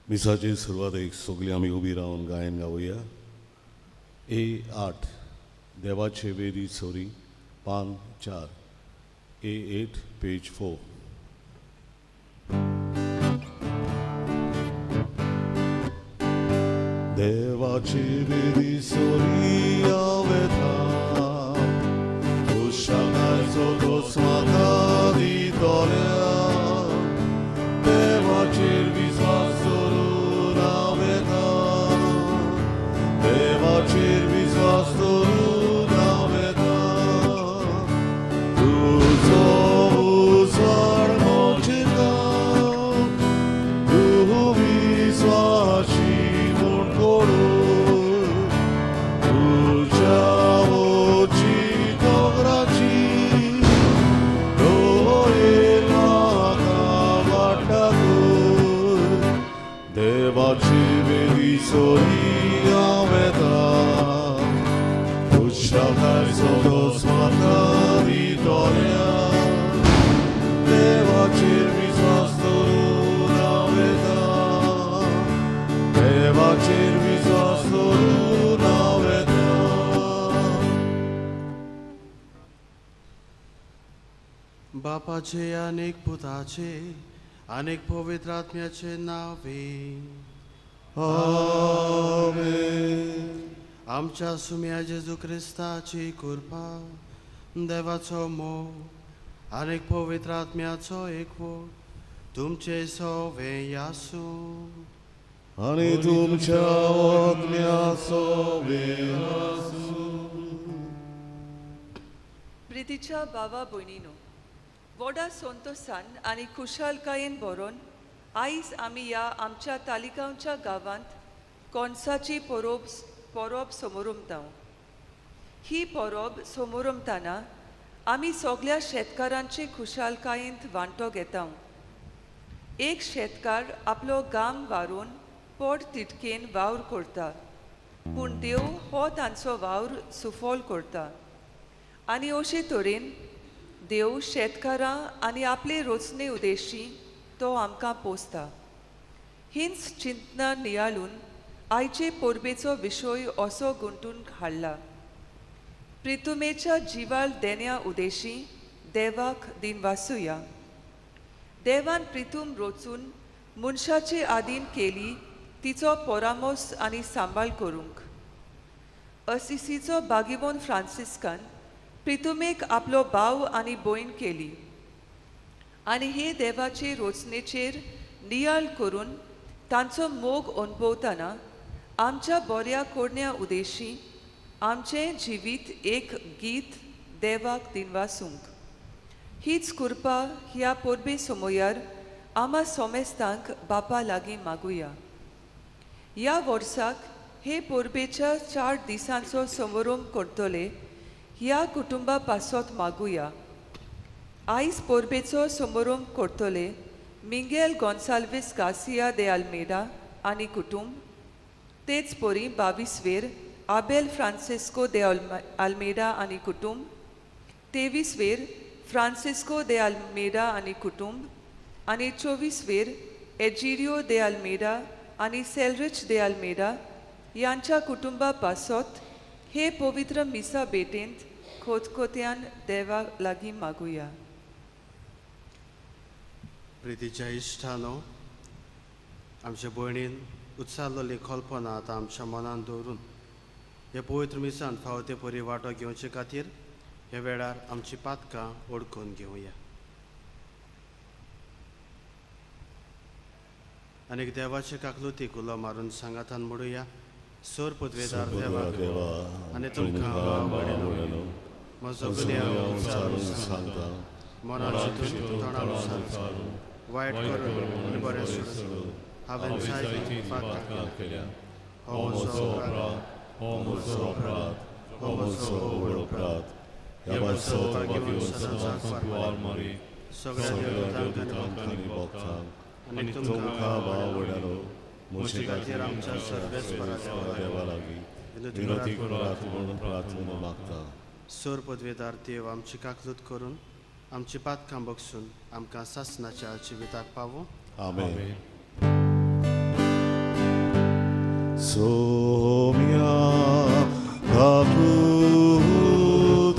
मिसाचे सुरवातेक सगळीं आमी उबी रावन गायन गावया. ए 8, देवाचे वेदी सोरी, पान 4. ए 8, पेज 4. देवाचे वेदी सोरी हांव वेता, खुशालकायेचो दोस म्हाका दितल्या. देवाचेर विस्वास दवरून हांव वेता, देवाचेर विस्वास दवरून हांव वेता. तुजो उजवाड म्हजेर, तूं विस्वाशी म्हूण कळूं. तुज्या वचीं दोंगराची दोळे म्हाका वाट दाखय. देवाची वेदी सोरी हांव वेता, खुशालकायेचो दोस म्हाका दितल्या. देवाचेर विस्वास दवरून हांव वेता, देवाचेर विस्वास दवरून हांव वेता. बापाचे आनीक पुताचे आनीक पवित्र आत्म्याचे नावे. आमेन. आमच्या सुम्या जेजू क्रिस्ताची कृपा, देवाचो मोग आनीक पवित्र आत्म्याचो एकवट तुमचे सवे आसूं. आनी तुमच्या आत्म्याचो आसूं. प्रितीच्या भावा भयणीनो, व्हडा संतोसान आनी खुशालकायेन भरोन आयज आमी ह्या आमच्या तालिगांवच्या गांवांत कोनसाची परोब परब समोरमता. ही परब समोरमतना आमी सगल्या शेतकारांचे खुशालकायेंत वांटो घेता. एक शेतकार आपलो गाम वारून पोट तिटकेन वावर करता, पूण देव हो तांचो वावर सुफल करता आनी अशे तरेन देव शेतकारां आनी आपले रचणे उदेशी तो आमकां पोसता. हींच चिंतनां नियाळून आयचे परबेचो विशय असो गुंतून हाडला: प्रितुमेच्या जिवाल देण्या उदेशी देवाक दिनवासुया. देवान प्रितूम रचून मनशाचे आदीन केली तिचो परामोस आनी सांबाळ करूंक. असिसीचो बागिवोन फ्रांसिस्कान प्रितुमेक आपलो भाव आनी भयण केली आनी हे देवाचे रचनेचेर नियाळ करून तांचो मोग अणभवतना आमच्या बऱ्या कोरण्या उदेशी आमचें जिवीत एक गीत देवाक दिनवासूंक. हीच कृपा ह्या परबे समयार आमा सोमेस्तांक बापा लागीं मागुया. ह्या वर्साक हे परबेच्या 4 दिसांचो समारोप करतले ह्या कुटुंबा पासत मागुया. आयज परबेचो समारोप करतले मिंगेल गोन्साल्वीस गासिया दे आल्मेडा आनी कुटुंब, तेच परी 22वेर आबेल फ्रांसिस्को दे आल्मेडा आनी कुटुंब, 23वेर फ्रांसिस्को दे आल्मेडा आनी कुटुंब आनी 24वेर एजिरियो दे आल्मेडा आनी सेलरिच दे आल्मेडा यांच्या कुटुंबा पासत हे पवित्र मिसा भेटेंत खोतखोत्यान देवा लागीं मागुया. प्रितीच्या इश्टानो, आमच्या भयणीन उत्साहलेली कल्पना आतां आमच्या मनान दवरून हे पवित्र मिसान फावो ते परी वांटो घेवचे खातीर ह्या वेळार आमची पातकां ओळखून घेवया. आनी देवाचे काकलुतीक उलो मारून सांगातान म्हणुया: सोर पदवेदार देवा, देवा, आनी तुमकां भयणीनो, म्हजो गुन्यांव विचारून सांगता, मनान चिंतून, तोंडान उच्चारून, वायट करून आनी बरें सोडून हांवें जायतीं पातकां केल्या. हो म्हजो अपराध, हो म्हजो अपराध, हो म्हजो व्हड अपराध. ह्या पासत भाग्यवान सदांच वार मारी, सगळ्या सगळ्या देवदूतांक देवदूतांक आनी आनी भक्तांक आनी तुमकां भाव वडालो म्हजे खातीर आमच्या सर्वेस्परा देवा लागीं विनती करात म्हणून प्रार्थना मागता. सोर पदवेदार देव आमची काकलूत करून आमची पातकां बगसून आमकां सासनाच्या जिविताक पावो. आमेन. आमेन. सोम्या काकूत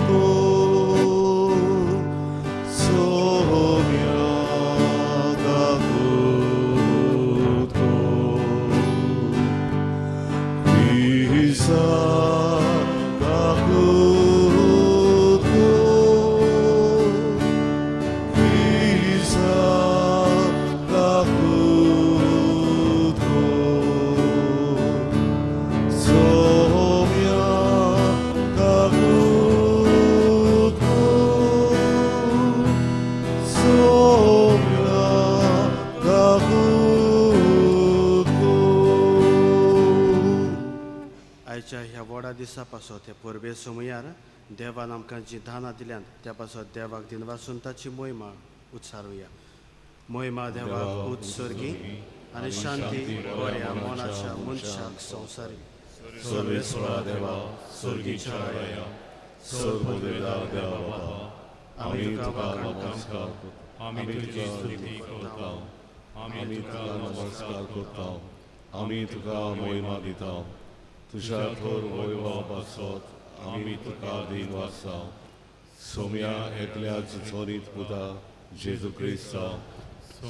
कोर, सोम्या काकूत कोर. क्रिस्ता काकूत कोर, क्रिस्ता काकूत कोर, सोम्या काकूत कोर, सोम्या काकूत कोर. आयच्या ह्या व्हडा दिसा पासत हे परबे समयार देवान आमकां जीं दानां दिल्यांत त्या पासत देवाक दिनवासून ताची मोहिमा उत्सारुया. मोहिमा देवाक उत्सर्गी आनी शांती बऱ्या मनाच्या मनशाक संवसारी. सर्वेस्वरा देवा, स्वर्गीच्या राया, सर्ववेदा देवा बापा, आमी तुका नमस्कार करता, आमी तुजी स्तुती करता, आमी तुका नमस्कार करता, आमी तुका मोहिमा दिता. तुज्या थोर वैभवा पासत आमी तुका दिनवासा. सोम्या एकल्या चोरीत पुता जेजू क्रिस्ता,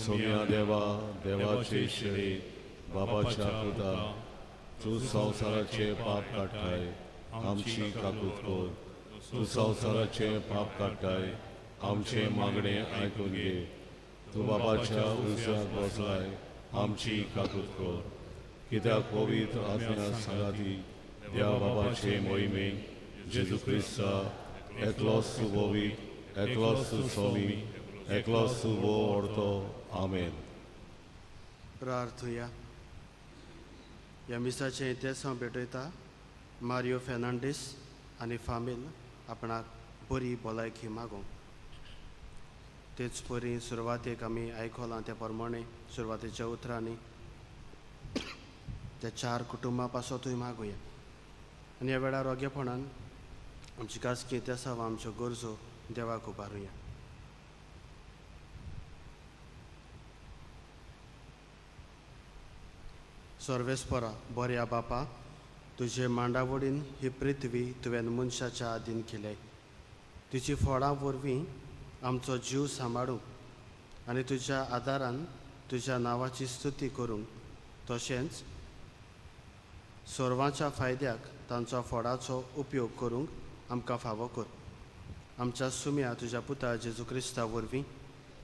सोम्या देवा, देवाचे शिरे बापाच्या पुता, तूं संवसाराचे पाप काडटाय, आमची काकूत कर. तूं संवसाराचे पाप काडटाय, आमचें मागणें आयकून घे. तूं बापाच्या उजव्याक बसलाय, आमची काकूत कर. कित्याक पवित्र आत्म्या सांगाती देवा बापाचे मोहिमेक जेजू क्रिस्ता एकलोच तूं पवित्र, एकलोच तूं सोमी, एकलोच तूं भोव व्हडतो. आमेन. प्रार्थुया. ह्या मिसाचें इतिहास हांव भेटयता मारियो फेर्नांडीस आनी फामील आपणाक बरी भलायकी मागूंक. तेच परी सुरवातेक आमी आयकलां त्या प्रमाणे सुरवातेच्या उतरांनी त्या चार कुटुंबां पासतूय मागुया. आनी ह्या वेळार रोगेपणान आमची खासगी इतिहासाव आमच्यो गरजो देवाक उबारुया. सर्वेस्परा बऱ्या बापा, तुजे मांडावळीन ही पृथ्वी तुवें मनशाच्या आदीन केले. तुजी फळां वरवीं आमचो जीव सांबाळूंक आनी तुज्या आदारान तुज्या नांवाची स्तुती करूंक, तशेंच सर्वांच्या फायद्याक तांचो फळाचो उपयोग करूंक आमकां फावो कर. आमच्या सुम्या तुज्या पुता जेजू क्रिस्ता वरवीं,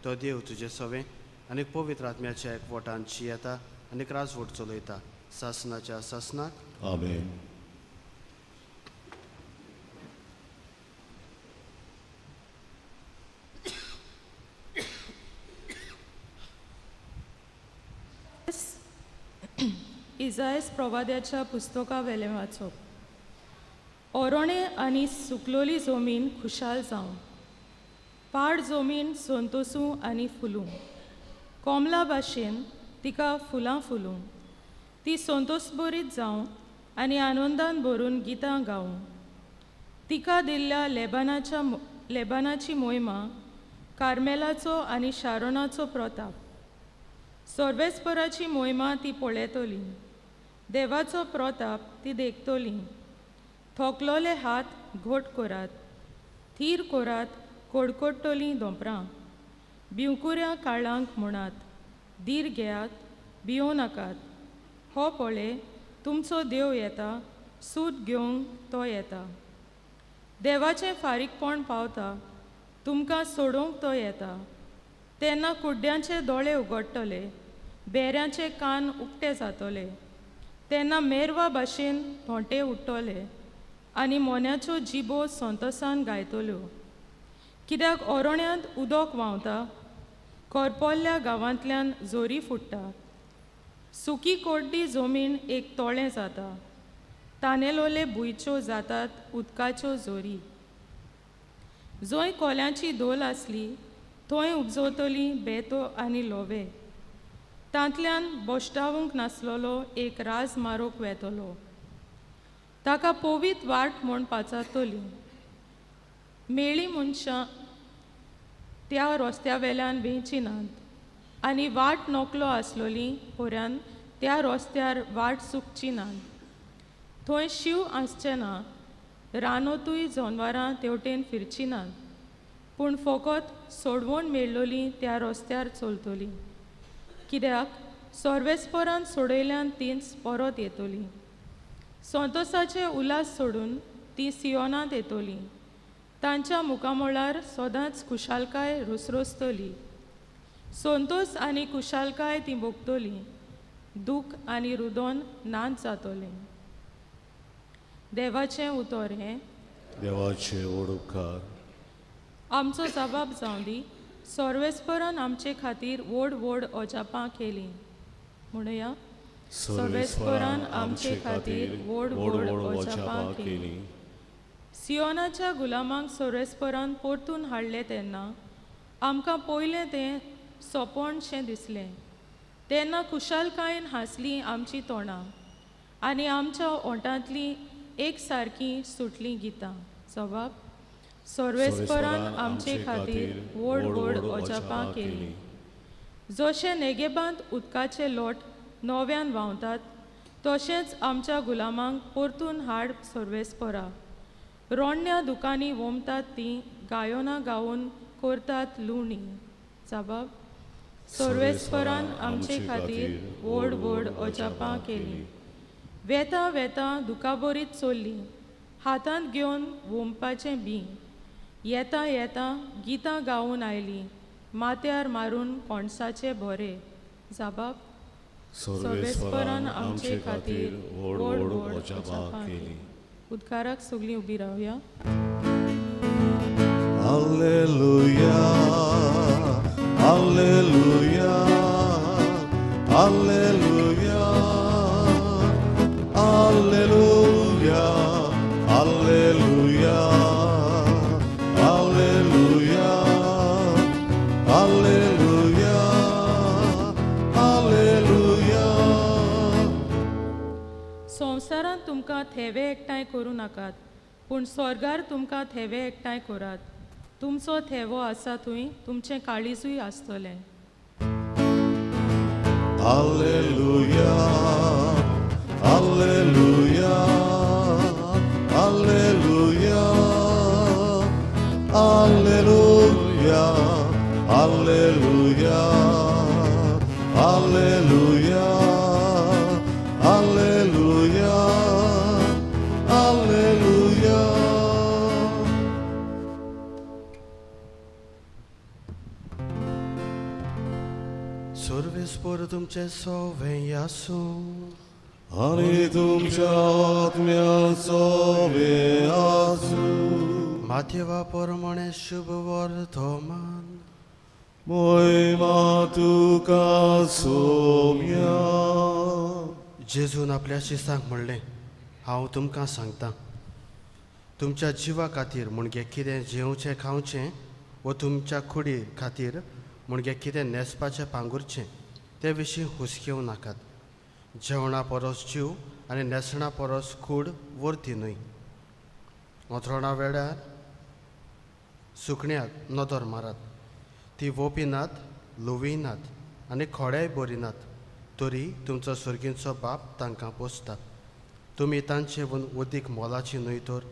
तो देव तुजे सवें आनी पवित्र आत्म्याच्या एकवटान जियेता आनी राजवट चलयता सासनाच्या सासनाक. आमेन. इजायस प्रवाद्याच्या पुस्तका वेलें वाचप. ओरोणे आनी सुकलोली जमीन खुशाल जावं, पाड जमीन संतोसूं आनी फुलूं, कोमला भाशेन तिका फुलां फुलूं, ती संतोसबरीत जावं आनी आनंदान भरून गितां गावूं. तिका दिल्ल्या लेबानाची मोहिमा, कार्मेलाचो आनी शारोनाचो प्रताप, सर्वेस्पराची मोहिमा ती पळयतली, देवाचो प्रताप ती देखतली. थोकलोले हात घोट करात, थीर करात कडकडटलीं दोंपरां, भिवकुऱ्या काळांक म्हणात, धीर घेयात, भियों नाकात, हो पळय तुमचो देव येता, सूत घेवंक तो येता. देवाचें फारीकपण पावता, तुमकां सोडोवंक तो येता. तेन्ना कुड्ड्यांचे दोळे उगडटले, बेऱ्यांचे कान उक्ते जातले, तेन्ना मेरवा भाशेन थोंटे उडटले आनी मोन्याच्यो जिबो संतोसान गायतल्यो. कित्याक ओरोण्यांत उदक व्हांवता, करपल्ल्या गांवांतल्यान जोरी फुट्टा, सुकी कोड्डी जमीन एक तोळें जाता, तानेलोले भुंयच्यो जातात उदकाच्यो जोरी. जंय कोल्यांची धोल आसली थंय उपजवतली बेतो आनी लोवे, तांतल्यान बोश्टावूंक नासलेलो एक राज मारूंक वेतलो, ताका पवीत वाट म्हूण पाचारतली. मेळी मनशां त्या रस्त्या वेल्यान वेंची नात आनी वाट नोकलो आसलोली पर्यान त्या रस्त्यार वाट चुकची ना. थंय शींव आसचें ना, रानोतूय जनवरां तेवटेन फिरची नात, पूण फकत सोडवण मेळ्ळोली त्या रस्त्यार चलतली. कित्याक सर्वेस्परान सोडयल्यान तींच परत येतली. संतोसाचे उल्हास सोडून ती सियोनांत येतली. तांच्या मुखामळार सदांच खुशालकाय रुसरोसतली. संतोस आनी खुशालकाय ती भोगतली. दूख आनी रुदोन नाच जातलें. देवाचें उतर हें. देवाचे व्हड उपकार. आमचो जबाब जावं दी, सर्वेस्परान आमचे खातीर व्हड व्हड अजापां केलीं. म्हणुया, सर्वेस्परान आमचे खातीर व्हड व्हड अजापां केलीं. सियोनाच्या गुलामांक सर्वेस्परान परतून हाडले तेन्ना आमकां पयलें तें सोंपणशें दिसलें. तेन्ना खुशालकायेन हांसलीं आमचीं तोंडां आनी आमच्या ओंठांतलीं एक सारकीं सुटलीं गितां. जबाब, सर्वेस्परान आमचे खातीर व्हड व्हड अजापां केलीं. जशें नेगेबांत उदकाचे लोट नव्यान व्हांवतात तशेंच आमच्या गुलामांक परतून हाड सर्वेस्परा. रोडण्या दुकांनी वोमतात तीं गायोना गावन करतात लुवणी. जबाब, सर्वेस्परान आमचे खातीर व्हड व्हड अजापां केलीं. वेता वेता दुकाबरीत चल्ली, हातांत घेवन वोमपाचें बीं. येता येता गितां गावन आयलीं, माथ्यार मारून कोणसाचे भोरे. जबाब, सर्वेस्परान आमचे खातीर व्हड व्हड अजापां केलीं. उदकाराक सगळीं उबी रावया. Alleluia, Alleluia, Alleluia, Alleluia, Alleluia, Alleluia, Alleluia, Alleluia. संवसारांत तुमकां थेवे एकठांय करूं नाकात, पूण स्वर्गार तुमकां थेवे एकठांय करात. तुमचो थेवो आसा थंय तुमचें काळीजूय आसतलें. Alleluia, Alleluia, Alleluia, Alleluia, Alleluia, Alleluia, Alleluia, Alleluia. सर्वेस्पर तुमचे सोवे आसूं. आनी तुमच्या आत्म्याचो आसूं. माथेवा परमणे शुभ वर्तमान. मोहिमा तुका सोम्या. जेजून आपल्या शिसांक म्हणलें, हांव तुमकां सांगता, तुमच्या जिवा खातीर म्हणजे कितें जेवचें खावचें वो तुमच्या कुडी खातीर म्हणजे कितें न्हेसपाचें पांगुरचें ते विशीं हुसकेवं नाकात. जेवणा परस जीव आनी न्हेसणा परस कूड वरती न्हय. अंथरुणा वेळार सुकण्याक नदर मारात. ती वोपी नात, लुवी नात आनी खोड्याय बरी नात, तरी तुमचो सर्गींचो बाप तांकां पोसता. तुमी तांचे वून उदीक मोलाची न्हय तर?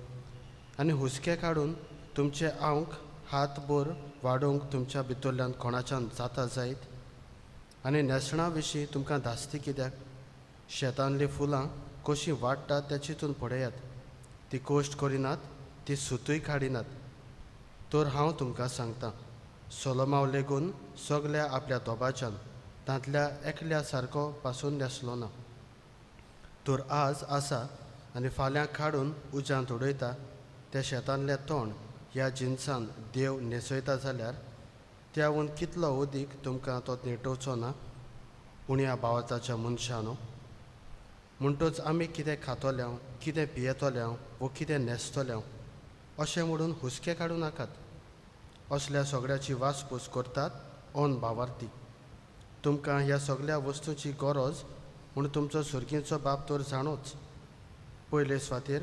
आनी हुस्के काडून तुमचे आंक हातभर वाडोवंक तुमच्या भितरल्यान कोणाच्यान जाता जायत? आनी न्हेसणा विशीं तुमकां धास्ती कित्याक? शेतांतलीं फुलां कशीं वाडटात तें चिंतून पळयात. ती कश्ट करिनात, ती सुतूय काडिनात. तर हांव तुमकां सांगता, सोलोमाव लेगून सगल्या आपल्या दोबाच्यान तांतल्या एकल्या सारको पासून न्हेसलो ना. तर आज आसा आनी फाल्यां काडून उज्यांत उडयता त्या शेतांतलें तण ह्या जिनसान देव न्हेसयता जाल्यार त्याहून कितलो अदीक तुमकां तो नेटोवचो ना, उण्या भावार्थाच्या मनशानो? म्हणटच आमी कितें खातोल्यांव, कितें पियेतोल्यांव वो कितें न्हेसतोल्यांव अशें म्हणून हुस्के काडूं नाकात. असल्या सगळ्याची वासपूस करतात अन भावार्थी. तुमकां ह्या सगळ्या वस्तूची गरज म्हूण तुमचो सर्गीचो बाप तर जाणोच. पयले सुवातेर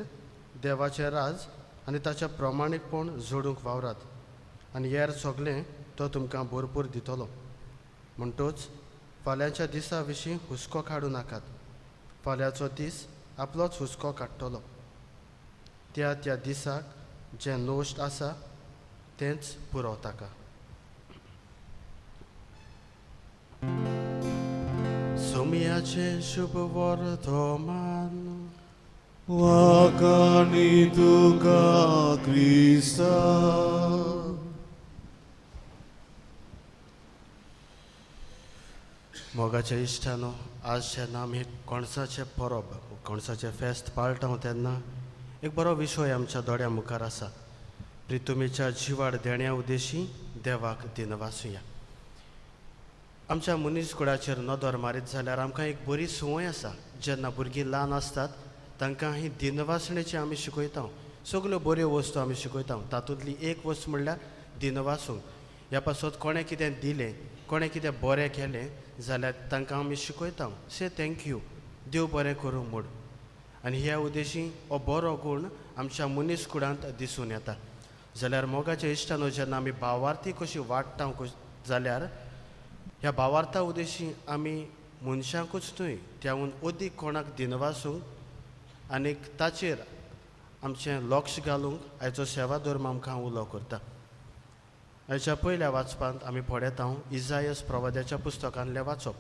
देवाचें राज आनी ताचें प्रमाणीकपण जोडूंक वावरात आनी हेर सगळें तो तुमकां भरपूर दितलो. म्हणटच फाल्यांच्या दिसा विशीं हुस्को काडूं नाकात. फाल्यांचो दीस आपलोच हुस्को काडटलो. त्या त्या दिसाक जें नोश्ट आसा तेंच पुरो ताका. सोमयाचें शुभ वर्तमान. वाखाणी तुका क्रिस्ता. मोगाच्या इश्टानो, आज जेन्ना आमी कोणसाचें परब, कोणसाचें फेस्त पाळटा तेन्ना एक बरो विशय आमच्या दोळ्या मुखार आसा. प्रितुमेच्या जिवाड देण्या उद्देशी देवाक दिनवासुया. आमच्या मनीस कुळाचेर नदर मारीत जाल्यार आमकां एक बरी संवय आसा. जेन्ना भुरगीं ल्हान आसतात तांकां ही दिनवासणेची आमी शिकयता. सगल्यो बऱ्यो वस्तू आमी शिकयता. तातूंतली एक वस्त म्हणल्यार दिनवासूंक. ह्या पासत कोणें कितें दिलें, कोणें कितें बरें केलें जाल्यार तांकां आमी शिकयता, से thank you, देव बरें करूं म्हूण. आनी ह्या उद्देशी हो बरो गूण आमच्या मनीस कुळांत दिसून येता. जाल्यार मोगाच्या इश्टानो, जेन्ना आमी भावार्थी कशी वाडटा जाल्यार ह्या भावार्था उद्देशी आमी मनशांकूच न्हय त्याहून अदीक कोणाक दिनवासूंक आनीक ताचेर आमचें लक्ष घालूंक आयचो सेवा धर्म आमकां उलो करता. आयच्या पयल्या वाचपांत आमी पळयता इजायस प्रवाद्याच्या पुस्तकांतलें वाचप.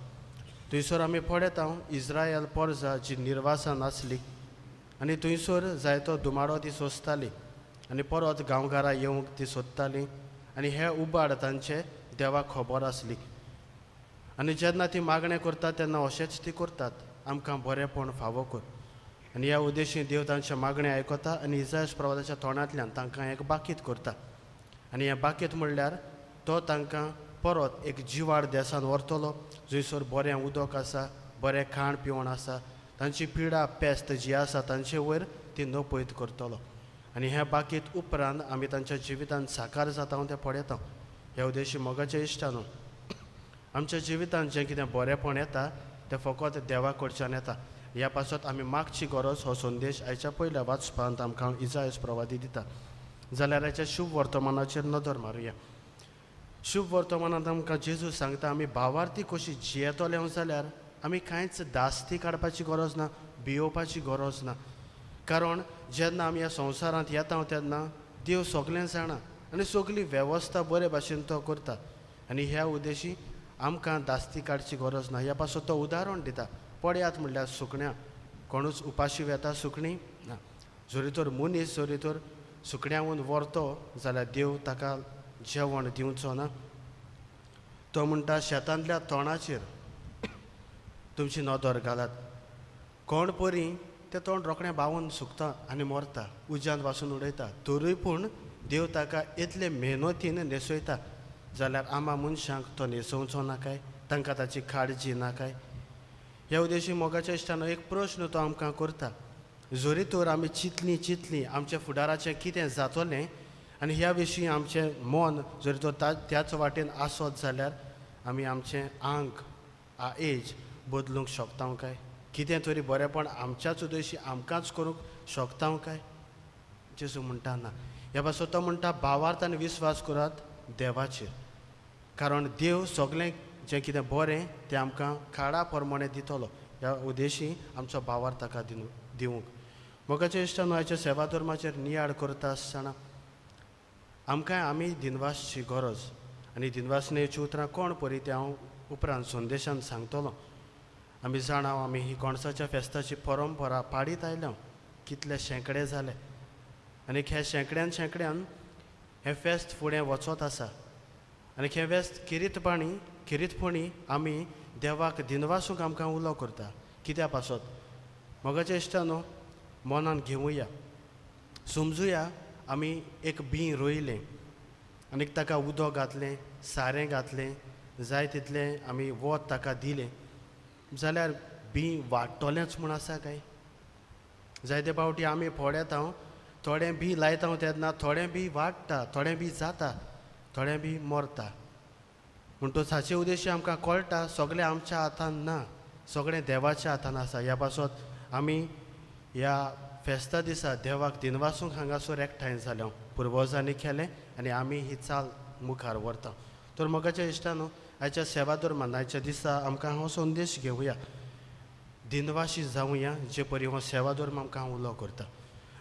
थंयसर आमी पळयता इज्रायल पोरजा जी निर्वासान आसली आनी थंयसर जायतो दुमाडो ती सोंसताली आनी परत गांवघरा येवंक ती सोदताली आनी हे उबाड तांचे देवाक खबर आसली. आनी जेन्ना ती मागणें करतात तेन्ना अशेंच ती करतात, आमकां बरेंपण फावो कर. आनी ह्या उद्देशी देव तांचें मागणें आयकता आनी इजायस प्रवादाच्या तोंडांतल्यान तांकां एक बाकीत करता. आनी हें बाकीत म्हणल्यार तो तांकां परत एक जिवाड देसान व्हरतलो जंयसर बरें उदक आसा, बरें खाण पिवण आसा, तांची पिडा पेस्त जी आसा तांचे वयर ती नपयत करतलो. आनी हें बाकीत उपरांत आमी तांच्या जिवितांत साकार जाता तें पळयता. ह्या उद्देशी मोगाच्या इश्टानो, आमच्या जिवितांत जें कितें बरेंपण येता तें फकत देवा कडच्यान येता. ह्या पासत आमी मागची गरज हो संदेश आयच्या पयल्या वाचपांत आमकां इजायस प्रवादी दिता. जाल्यार आयच्या शुभ वर्तमानाचेर नदर मारुया. शुभ वर्तमानांत आमकां जेजू सांगता आमी भावार्थी कशी जियेतले जाल्यार आमी कांयच दास्ती काडपाची गरज ना, भियोवपाची गरज ना. कारण जेन्ना आमी ह्या संवसारांत येता तेन्ना देव सगळें जाणा आनी सगळी वेवस्था बरे भाशेन तो करता. आनी ह्या उद्देशी आमकां दास्ती काडची गरज ना. ह्या पासून तो उदाहरण दिता. पळयात म्हणल्यार सुकण्या, कोणूच उपाशी वेता सुकणीं ना. जरी तर मनीस जरी तर सुकण्याहून व्हरतो जाल्यार देव ताका जेवण दिवचो ना. तो म्हणटा शेतांतल्या तोंडाचेर तुमची नदर घालात, कोण परी तें तोंड रोखडें बावून सुकता आनी मरता, उज्यांत वासून उडयता, तरूय पूण देव ताका इतले मेहनतीन न्हेसयता. जाल्यार आमा मनशांक तो न्हेसोवचो ना काय? तांकां ताची काळजी ना काय? ह्या उद्देशी मोगाच्या इश्टानो एक प्रश्न तो आमकां करता. जरी तर आमी चिंतली चिंतली आमच्या फुडाराचें कितें जातलें आनी ह्या विशीं आमचें मन जरी तर त्याच वाटेन आसत जाल्यार आमी आमचें आंग आ एज बदलूंक शकता काय? कितें तरी बरेंपण आमच्याच उद्देशी आमकांच करूंक शकता काय? जेजू म्हणटा ना. ह्या पासून तो म्हणटा भावार्थ आनी विस्वास करात देवाचेर, कारण देव सगळें जें कितें बरें तें आमकां काळा प्रमाणें दितलो. ह्या उद्देशी आमचो भावार्थ ताका दिवंक. मोगाच्या इश्टानो, आयच्या सेवा धर्माचेर नियाळ करता आसतना आमकां आमी दिनवासची गरज आनी दिनवासनेची उतरां कोण परी तें हांव उपरांत संदेशान सांगतलो. आमी जाणा आमी ही कोणसाच्या फेस्ताची परंपरा पाडीत आयल्या कितले शेंकडे जाले आनी ह्या शेंकड्यान शेंकड्यान हें फेस्त फुडें वचत आसा. आनी हें फेस्त किरीतपणी किरीतपणी आमी देवाक दिनवासूंक आमकां उलो करता. कित्या पासत मोगाच्या इश्टानो, मनान घेवया, समजुया आमी एक बीं रोयलें आनी ताका उदक घातलें, सारें घातलें, जाय तितलें आमी वत ताका दिलें जाल्यार बीं वाडटलेंच म्हूण आसा काय? जायते फावटी आमी पळयता थोडें बीं लायता तेन्ना थोडें बीं वाडटा, थोडें बीं जाता, थोडें बीं मरता. म्हणटच हाचे उद्देश आमकां कळटा सगळें आमच्या हातान ना, सगळें देवाच्या हातान आसा. ह्या पासत आमी ह्या फेस्ता दिसा देवाक दिनवासूंक हांगासर एकठांय जाल्या, पुर्वजांनी केलें आनी आमी ही चाल मुखार व्हरता. तर मोगाच्या इश्टानो, आयच्या सेवा धर्मान आयच्या दिसा आमकां हो संदेश घेवया, दिनवाशी जावया जे परी हो सेवा धर्म आमकां उलो करता.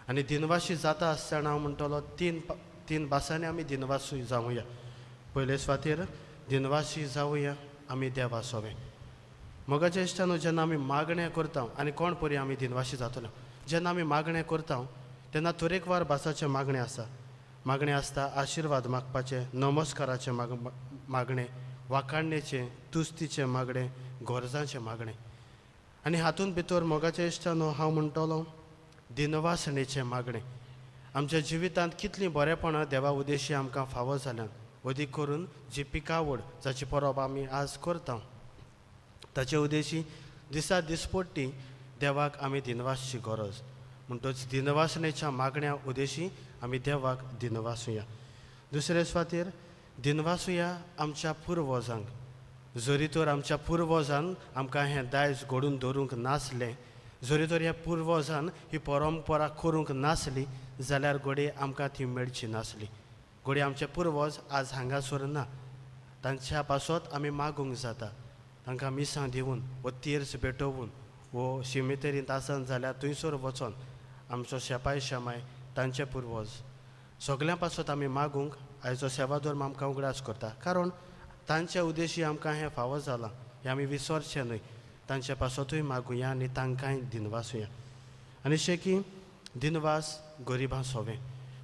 आनी दिनवाशी जाता आसतना हांव म्हणटलो तीन भासांनी आमी दिनवासी जावया. पयले सुवातेर दिनवासी जावया आमी देवा सोवें. मोगाच्या इश्टानो, जेन्ना आमी मागणें करता आनी कोण परी आमी दिनवाशी जातलो, जेन्ना आमी मागणें करता तेन्ना तरेकवार भासाचें मागणें आसा. मागणें आसता आशिर्वाद मागपाचें, नमस्काराचें मागणें, वाखाणणेचें, तुस्तीचें मागणें, गरजांचें मागणें. आनी हातूंत भितर मोगाच्या इश्टानो हांव म्हणटलो दिनवासणेचें मागणें. आमच्या जिवितांत कितलीं बरेपणां देवा उद्देशी आमकां फावो जाल्यात, अदीक करून जी पिकावड जाची परब आमी आज करता ताचे उद्देशी दिसा दिसपट्टी देवाक आमी दिनवासची गरज. म्हणटच दिनवासणेच्या मागण्या उद्देशी आमी देवाक दिनवासुया. दुसरे सुवातेर दिनवासुया आमच्या पुर्वजांक. जरी तर आमच्या पुर्वजान आमकां हें दायज घडून दवरूंक नासलें, जरी तर ह्या पुर्वजान ही परंपरा करूंक नासली जाल्यार घडये आमकां ती मेळची नासली. घडये आमचे पुर्वज आज हांगासर ना, तांच्या पासत आमी मागूंक जाता. तांकां मिसां दिवन वो तीर्स भेटोवन वो शिमेतेरींत आसन जाल्यार थंयसर वचोन आमचो शेपाय शेमाय तांचे पुर्वज सगळ्यां पासत आमी मागूंक आयचो सेवा धर्म आमकां उगडास करता. कारण तांच्या उद्देशी आमकां हें फावो जालां हें आमी विसरचें न्हय. तांचे पासतूय मागुया आनी तांकांय दिनवासुया. आनी शेकी दिनवास गरिबां सोवें.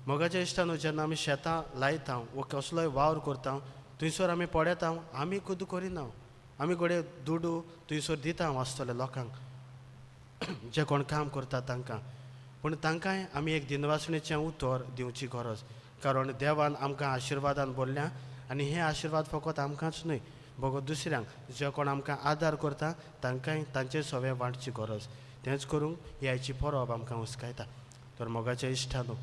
मोगाच्या इश्टानो, जेन्ना आमी शेतां लायता वो कसलोय वावर करता थंयसर आमी पळयता आमी खुद करिना, आमी घडये दुडू थंयसर दिता आसतले लोकांक जे कोण काम करता तांकां, पूण तांकांय आमी एक दिनवासणेचें उतर दिवची गरज. कारण देवान आमकां आशिर्वादान भरल्या आनी हे आशिर्वाद फकत आमकांच न्हय बगो दुसऱ्यांक जे कोण आमकां आदार करता तांकांय तांचे सवे वांटची गरज. तेंच करूंक ही आयची परब आमकां हुस्कायता. तर मोगाच्या इश्टानो,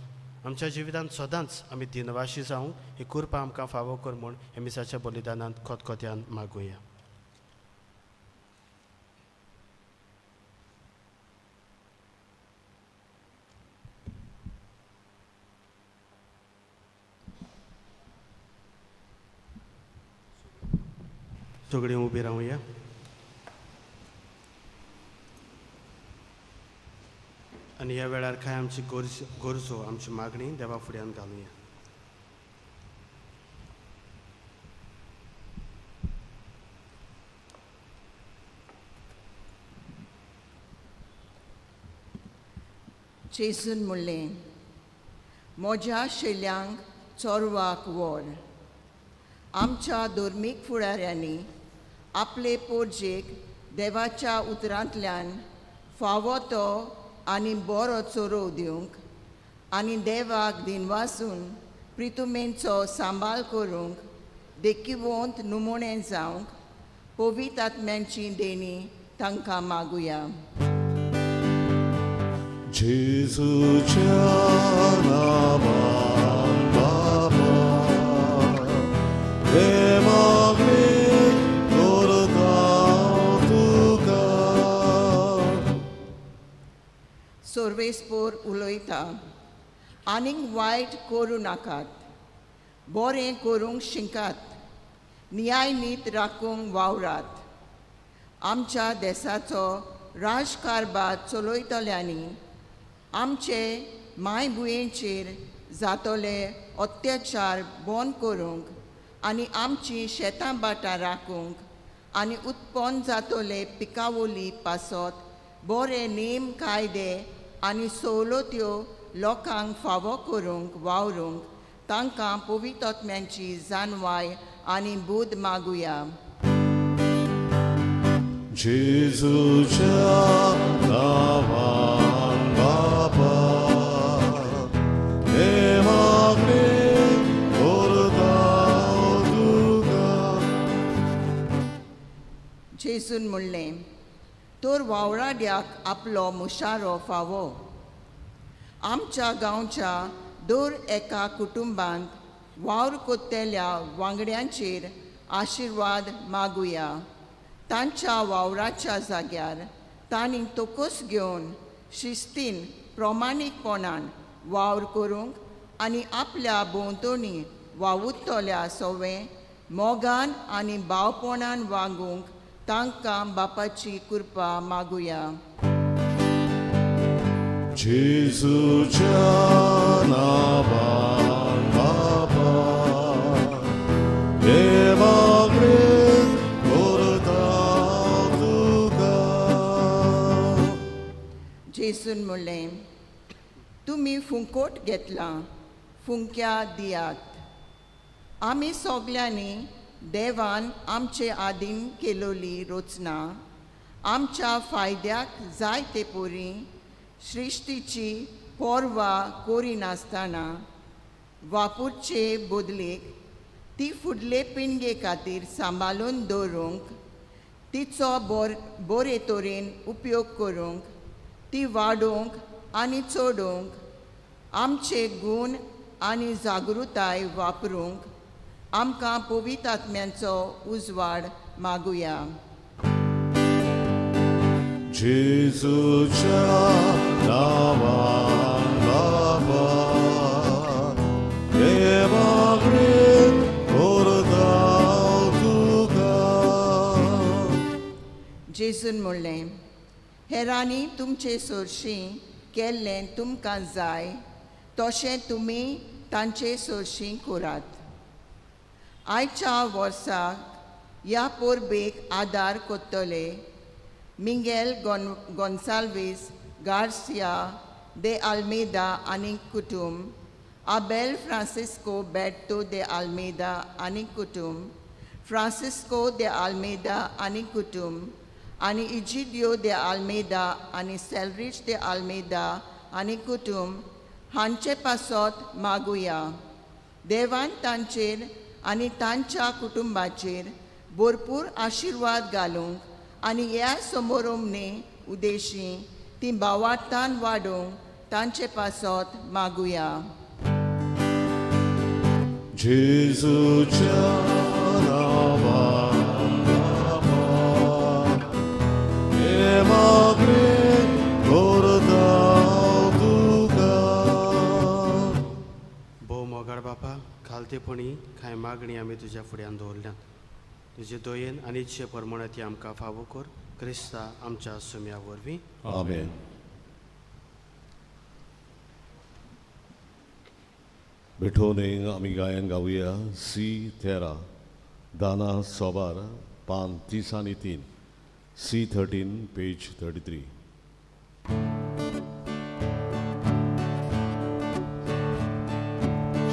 आमच्या जिवितांत सदांच आमी दिनवाशी जावंक ही कृपा आमकां फावो कर म्हूण हे मिसाच्या बलिदानांत खतखत्यान मागुया. सगळीं उबी रावया. आनी ह्या वेळार कांय आमची गरजो आमची मागणी देवा फुड्यान घालुया. जेजून म्हणलें, म्हज्या शेल्यांक चोरवाक व्हर. आमच्या धर्मीक फुडाऱ्यांनी आपले पोरजेक देवाच्या उतरांतल्यान फावो तो आनी बरो चोरोव दिवंक आनी देवाक दिनवासून प्रितुमेंचो सांबाळ करूंक देखिवंत नमुणे जावंक पवित्र आत्म्यांची देणी तांकां मागुया. जेजूच्या नांवान बाबा हे मागणी करता तुका. सर्वेस्पोर उलयता, आनीक वायट करूं नाकात, बरें करूंक शिकात, न्याय नीत राखूंक वावरात. आमच्या देसाचो राजकारभार चलयतल्यांनी आमचे मायभुंयेचेर जातले अत्याचार बंद करूंक आनी आमची शेतां भाटां राखूंक आनी उत्पन्न जातले पिकावली पासत बरे नेम कायदे आनी सवलत्यो लोकांक फावो करूंक वावरूंक तांकां पवित्र जाणवाय आनी बूद मागुया. जेजूच्या नांवान बाबा हे मागणी करता तुका. जेजून म्हणलें, तर वावराड्याक आपलो मुशारो फावो. आमच्या गांवच्या दर एका कुटुंबांत वावर कोत्तेल्या वांगड्यांचेर आशिर्वाद मागुया. तांच्या वावराच्या जाग्यार तांणी तोकोस घेवन शिस्तीन प्रमाणीकपणान वावर करूंक आनी आपल्या भोंवतणी वावुरतल्या सवें मोगान आनी भावपणान वागूंक तांकां बापाची कृपा मागुया. जेजूच्या नांवान बापा हे मागणें करता तुका. जेजून म्हणलें, तुमी फुंकोट घेतलां, फुंक्या दियात. आमी सगल्यांनी देवान आमचे आदीन केलोली रचना आमच्या फायद्याक जाय ते परी सृश्टीची पर्वा करिनासतना वापरचे बदलेक ती फुडले पिणगे खातीर सांबाळून दवरूंक, तिचो बरे तरेन उपयोग करूंक, ती वाडोवंक आनी चडोवंक, आमचे गूण आनी जागृताय वापरूंक आमकां पवित्र आत्म्यांचो उजवाड मागुया. जेजूच्या नांवान बापा हे मागणें करता तुका. जेजून म्हणलें, हेरांनी तुमचे सरशीं केल्लें तुमकां जाय तशें तुमी तांचे सरशीं करात. आयच्या वर्साक ह्या परबेक आदार करतले मिंगेल गोन्साल्वीस गार्सिया दे आल्मेदा आनी कुटुंब, आबेल फ्रांसिस्को बेट्टो दे आल्मेदा आनी कुटुंब, फ्रांसिस्को दे आल्मेदा आनी कुटुंब आनी इजिडियो दे आल्मेदा आनी सेल्रीच दे आल्मेदा आनी कुटुंब हांचे पासत मागुया. देवान तांचेर आनी तांच्या कुटुंबाचेर भरपूर आशिर्वाद घालूंक आनी ह्या समारंभे उदेशी ती भावार्थान वाडोवंक तांचे पासत मागुया. जेजूच्या नांवान बापा हे मागणें करता तुका. भोव मोगाळ बापा, खालतेपणी कांय मागणी आमी तुज्या फुड्यान दवरल्यात. तुजे दयेन आनी इच्छे प्रमाणे ती आमकां फावो कर, क्रिस्ता आमच्या सुम्या वरवीं. आमेन. भेटोवणेक आमी गायन गावया सी 13 दाना सोबार पान 33, सी 13 पेज 33.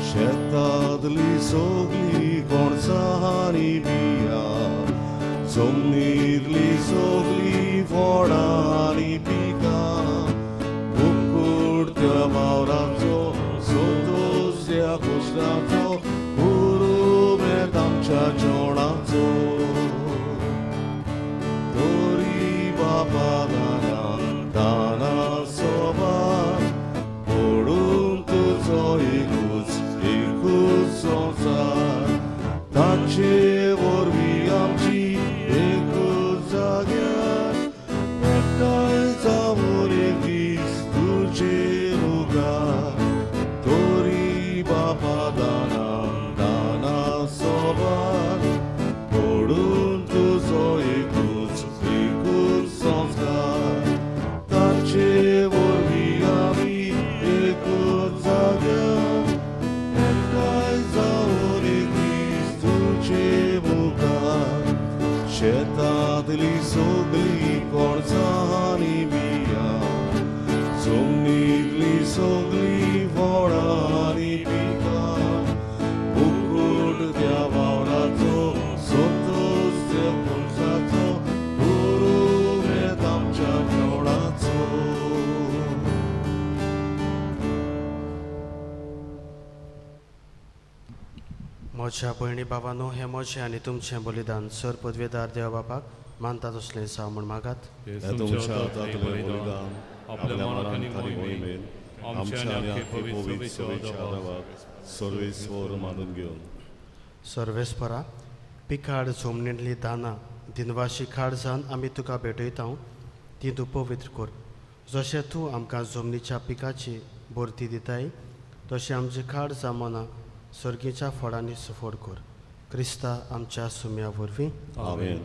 शेतांतली सगली कोणसांनी बिया, जमनींतली सगली फळां आनी पिकां, मुकुट त्या मावराचो, संतोष त्या कुसराचो, पुरुमेंत आमच्या जेवणाचो. तरी बापा दाना दाना सोबार पडून तुजो एकूच एकूच संवसार, ताचे वरवीं आमची एकूच जाग्यार एकठांय जावन एक दीस तुजे मुखार. तरी बापा दाना दाना सोबार पडून तुजो एकूच एकूच संस्कार, ताचे वरवीं आमी एकूच जाग्यार एकठांय जावन एक दीस तुजे मुखार. शेतांतली सगली कोणसांनी बिया, जमनींतली सगली फळां आनी पिकां, मुकुट त्या वावराचो, संतोष त्या मनशाचो, पुरुमेंत आमच्या जेवणाचो. म्हज्या भयणी बाबानो, हें म्हजें आनी तुमचें बलिदान सर पदवेदार देवा बापाक मानता तसलें जावं म्हूण मागात. हें तुमच्या हातांतलें बलिदान आपल्या मनाक आनी मोहिमेन आमच्या आनी आख्खे पवित्र सभेच्या आदावाक सर्वेस्वर मानून घेवन. सर्वेस्परा, पिकाड जमनींतली दानां दिनवाशी काळजान आमी तुका भेटयता, ती तूं पवित्र कर. जशें तूं आमकां जमनीच्या पिकाची भरती दिताय, तशें आमची काळजां मनां सर्गीच्या फळांनी सफळ कर. क्रिस्ता आमच्या सुम्या वरवीं. आमेन.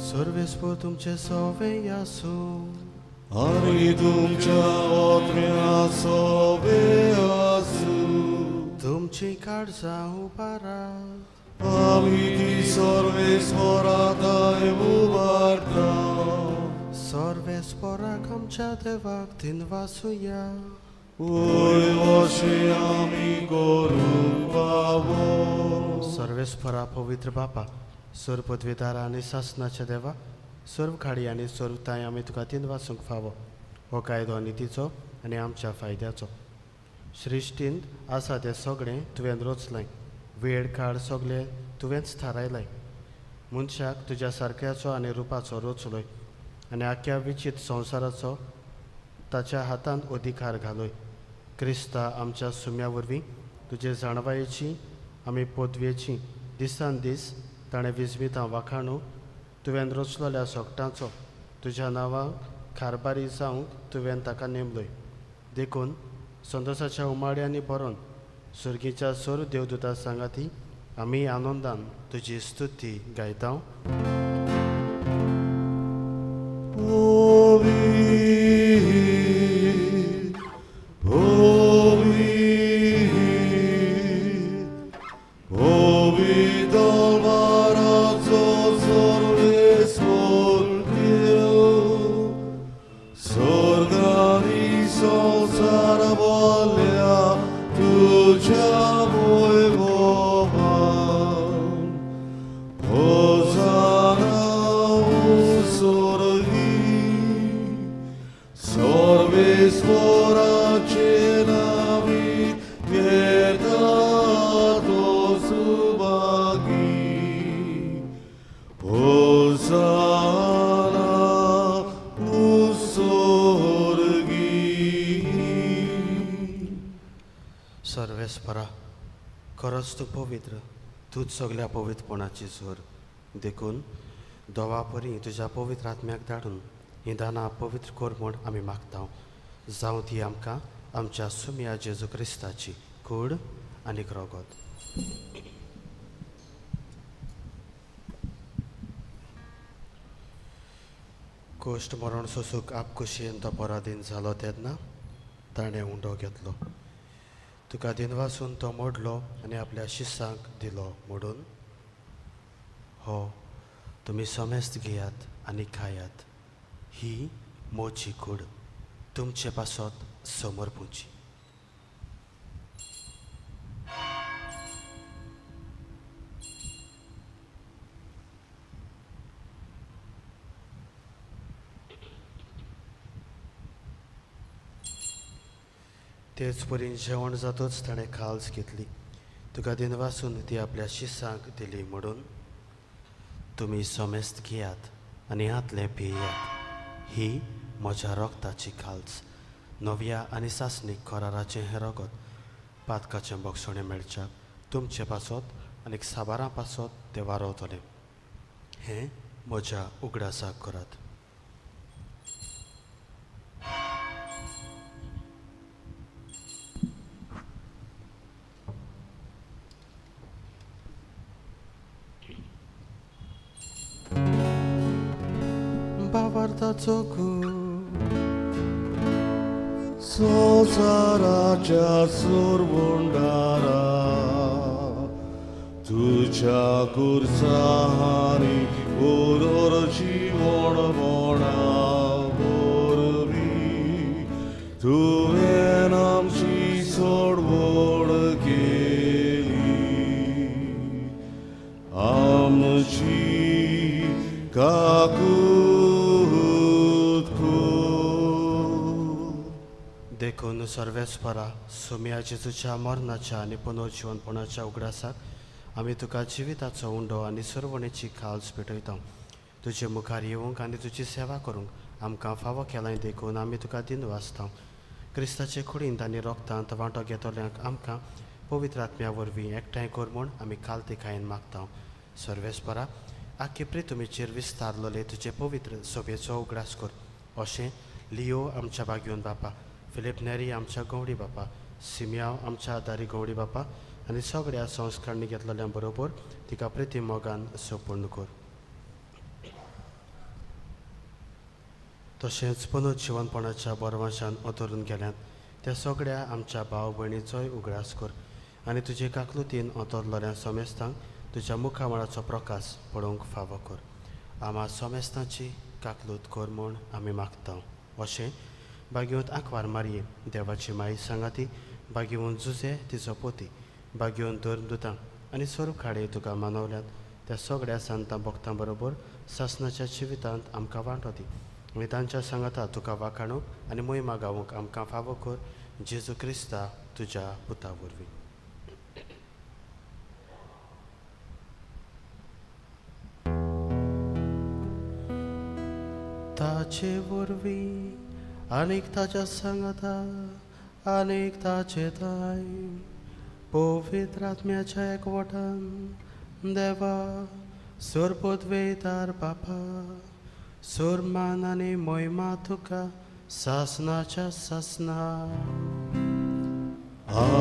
सर्वेस्पर तुमचे सवे आसूं. आनी तुमच्या आत्म्या सोबे आसूं. तुमची काळजां उबारात. आमी ती सर्वेस्पराताय उबारता. सर्वेस्पराक आमच्या देवाक दिनवासुया. वय अशें आमी करूंक फावो. सर्वेस्परा पवित्र बापा, सर्व पदवेदारा आनी सासनाच्या देवा, सर्व खाडी आनी सर्व तांय आमी तुका दिनवासूंक फावो. हो कायदो नितीचो आनी आमच्या फायद्याचो. सृश्टींत आसा तें सगळें तुवें रचलें. वेळ काळ सगळें तुवेंच थारायलें. मनशाक तुज्या सारक्याचो आनी रुपाचो रचलोय आनी आख्या विचित संवसाराचो ताच्या हातांत अधिकार घालोय. क्रिस्ता आमच्या सुम्या वरवीं तुजे जाणवायेची आमी पदवेची दिसान दीस ताणें विजमितां वाखाणू तुवें रचलोल्या सोगटांचो तुज्या नांवाक कारबारी जावंक तुवें ताका नेमलोय. देखून संतोसाच्या उमाळ्यांनी भरोन सुर्गीच्या सोर देवदूता सांगाती आमी आनंदान तुजी स्तुती गायता. सर्वेस्परा, खरोच तूं पवित्र, तूंच सगल्या पवित्रपणाची जोर. देखून दोवा परी तुज्या पवित्र आत्म्याक धाडून हीं दानां पवित्र कर म्हूण आमी मागता. जावं ती आमकां आमच्या सुम्या जेजू क्रिस्ताची कूड आनी रगत. कोश्ट मरण सोसूक आपखुशयेन तो पराधीन जालो तेन्ना ताणें उंडो घेतलो. तुका दिनवासून तो मोडलो आनी आपल्या शिसांक दिलो म्हणून, हो तुमी समेस्त घेयात आनी खायात, ही मोची कूड तुमचे पासत समर्पुची. तेच परीन जेवण जातच ताणें खाल्स घेतली. तुका दिनवासून ती आपल्या शिसांक दिली म्हणून, तुमी समेस्त घेयात आनी हातलें पियात, ही म्हज्या रगताची खाल्स, नव्या आनी सासणीक कराराचें हें रगत पातकाचें बक्षणें मेळच्याक तुमचे पासत आनी साबारां पासत तें वारवतलें. हें म्हज्या उगडासाक करात. बाबार्थाचो संवसाराच्या सुरवंडारा तुज्या कुर्सांनी बरोबर जिवणपणा वरवीं तुवें आमची सोडवण केली. आमची काकूत. देखून सर्वेस्परा सुम्या जेजूच्या मरणाच्या आनी पुनर्जिवनपणाच्या उगडासाक आमी तुका जिविताचो उंडो आनी सरवणेची खाल्स पेटयता. तुजे मुखार येवंक आनी तुजी सेवा करूंक आमकां फावो केलाय देखून आमी तुका दिनवासता. क्रिस्ताचे कुडींत आनी रोगतांत वांटो घेतल्यांक आमकां पवित्र आत्म्या वरवीं एकठांय कर म्हूण आमी कालतिकायेन मागता. सर्वेस्परा, आख्खे प्रितुमीचेर विस्तारलोले तुजे पवित्र सभेचो उगडास कर. अशें लियो आमच्या बागयोन बापा, फिलीप नेरी आमच्या गवडी बापा, सिमियाव आमच्या आदारी गवडी बापा आनी सगळ्या संस्कारणी घेतलेल्या बरोबर तिका प्रिती मोगान सोपूर्ण कर. तशेंच पुनः जिवनपणाच्या बरवाशान अतरून गेल्यात त्या सगळ्या आमच्या भाव भयणीचोय उगडास कर आनी तुजे काकलुतीन अतरलेल्या समेस्तांक तुज्या मुखामळाचो प्रकाश पळोवंक फावो कर. आमा समेस्तांची काकलूत कर म्हूण आमी मागता. अशें बागेवंत आंकवार मारये देवाची माई सांगाती, बागेवन जुजे तिचो पोती, बागेवन धर्मदुतां आनी स्वरूप खाडे तुका मानवल्यात त्या सगळ्या संतां भक्तां बरोबर सासनाच्या जिवितांत आमकां वांटो दी आनी तांच्या सांगाता तुका वाखाणूंक आनी मोहिमा गावूंक आमकां फावो कर. जेजू क्रिस्ता तुज्या पुता वरवीं. ताचे वरवीं आनीक ताच्या सांगाता आनीक ताचे थांय पवित्र आत्म्याच्या एकवटान देवा सोरपदवेदार बापा, सोरमान आनी मोहिमा तुका सासनाच्या सासना. आमेन.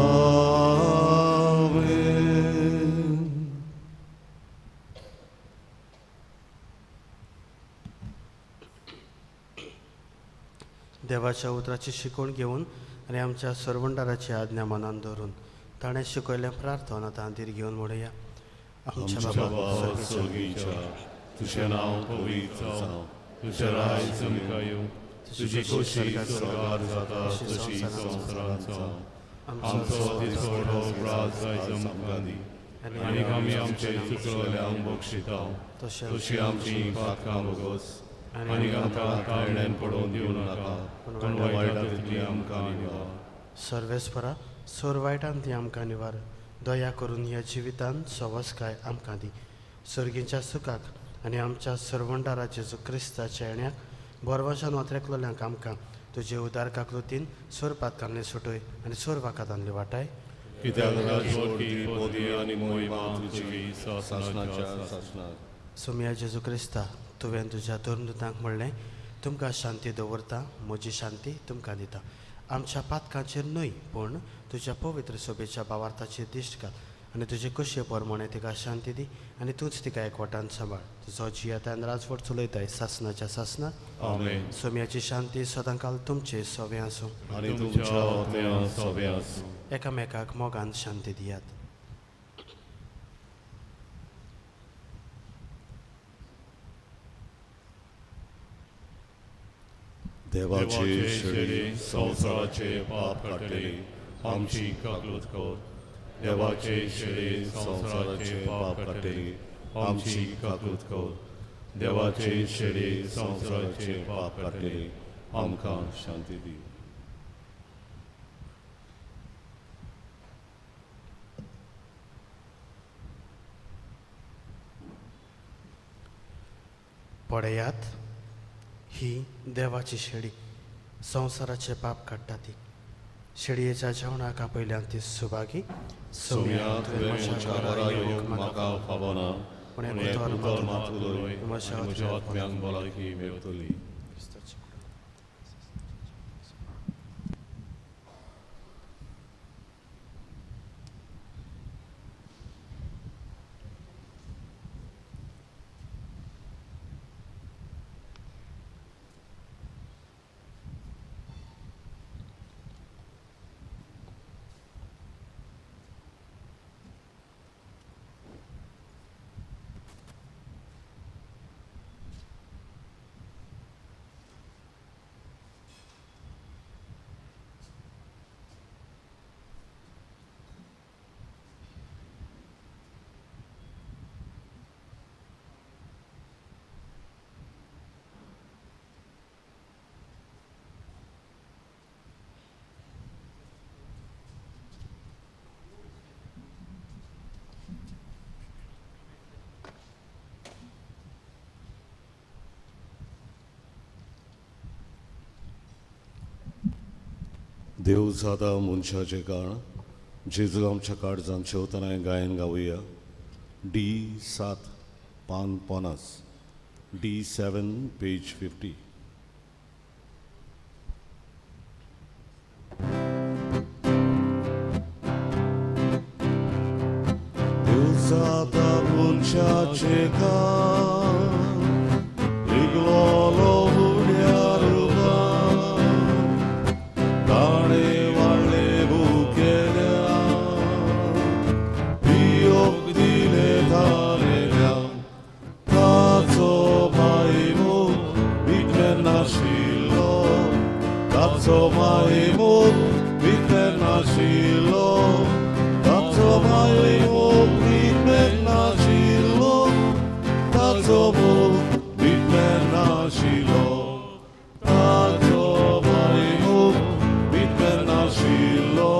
देवाच्या उतराची शिकवण घेवन आनी आमच्या सरवंडाराची आज्ञा मनान धरून ताणें शिकयल्लें प्रार्थना तांतीर घेवन म्हणुया. आमच्या बाबा स्वर्गीच्या, तुजें नांव पवित्र जावं, तुजें राज्य आमकां येवं, तुजी खोशी स्वर्गार जाता तशी संवसारांत जावं. आमचो दिसवडो राज आयज आमकां दी आनी आमी आमचे चुकलेल्यांक बक्षिता तशी आमची पातकां भोगोस आनी आमकां काळण्यान पडोवन दिवं नाका, पूण वायटांतली आमकां निवार. सर्वेस्परा, सोर वायटान ती आमकां निवार. दया करून ह्या जिवितांत सवसकाय आमकां दी. सर्गीच्या सुखाक आनी आमच्या सरवंडारा जेजू क्रिस्ताच्या येण्याक बरवाशान वातरेकलोल्यांक आमकां तुजे उदार काकलुतीन सोर पातकांनी सुटय आनी सोर वाकातांतली वाटाय. कित्याक राजवटी पदी आनी मोहिमा तुजी सासनाच्या सासनाक. सोमया जेजू क्रिस्ता, तुवें तुज्या धर्मदुतांक म्हणलें, तुमकां शांती दवरता, म्हजी शांती तुमकां दिता. आमच्या पातकांचेर न्हय पूण तुज्या पवित्र सोबेच्या भावार्थाचेर दिश्ट घाल आनी तुजे कुशे प्रमाणे तिका शांती दी आनी तूंच तिका एकवटान सांबाळ. तुजो जियेतान राजवट चलयताय सासनाच्या सासनाक. आमेन. सोम्याची शांती सदांकाल तुमचे सोबें आसूं आनी तुमच्या आत्म्या सोबें आसूं. एकामेकाक मोगान शांती दियात. देवाचे शेळी संवसाराचे पाप काडटली आमची काकलूत कर. देवाचे शेळी संवसाराचे पाप काडटली आमची काकलूत कर. देवाचे शेळी संवसाराचे पाप काडटली आमकां शांती दी. पळयात, ही देवाची शेळी संवसाराचे पाप काडटा ती. शेळयेच्या जेवणाक आपयल्यान ती सुभागी. सोम्या, तुवें म्हज्या घरा येवंक म्हाका फावना, पूण एक उतर मात उलय आनी म्हज्या आत्म्यांक भलायकी मेळटली. देव जाता मनशाचें काण, जेजू आमच्या काळजान शेवतना गायन गावया. डी 7 पान 50, D7 page 50. दिवसाता मनशाचे काम रिगलोलो उड्यार ताणें वाडले भुकेल्या पियोक दिले धारेल्या ताचो मायमूख विकमेन नाशिल्लो ताचो मायमूख विकमेन नाशिल्लो ताचो मायमूख विकमेन नाशिल्लो ताचो मोग विकमेन नाशिल्लो ताचो मायमूख विकमेन नाशिल्लो